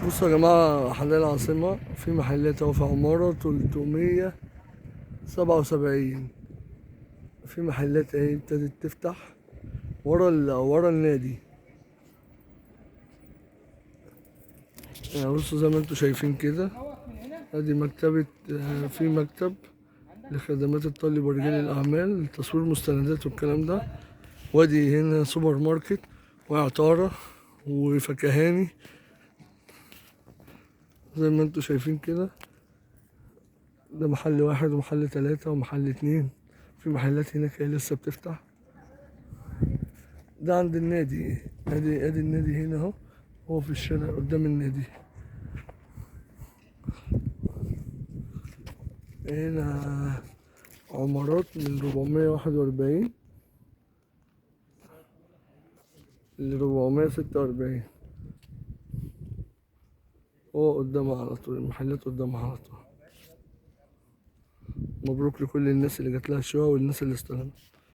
بصوا يا جماعة، حدائق العاصمة في محلات اهو في عمارة 377، في محلات اهي ابتدت تفتح ورا النادي. يعني بصوا زي ما انتوا شايفين كده، ادي مكتبة، في مكتب لخدمات الطالب ورجال الأعمال لتصوير مستندات والكلام ده. وادي هنا سوبر ماركت وعطارة وفكهاني زي ما انتوا شايفين كده. ده محل واحد ومحل 3 ومحل 2، في محلات هناك هي لسه بتفتح. ده عند النادي، ادي النادي هنا اهو، هو في الشارع قدام النادي. هنا عمارات من 441 ل 446، هو قدامها على طول، المحلات قدامها على طول. مبروك لكل الناس اللي جات لها الشقق والناس اللي استلمت.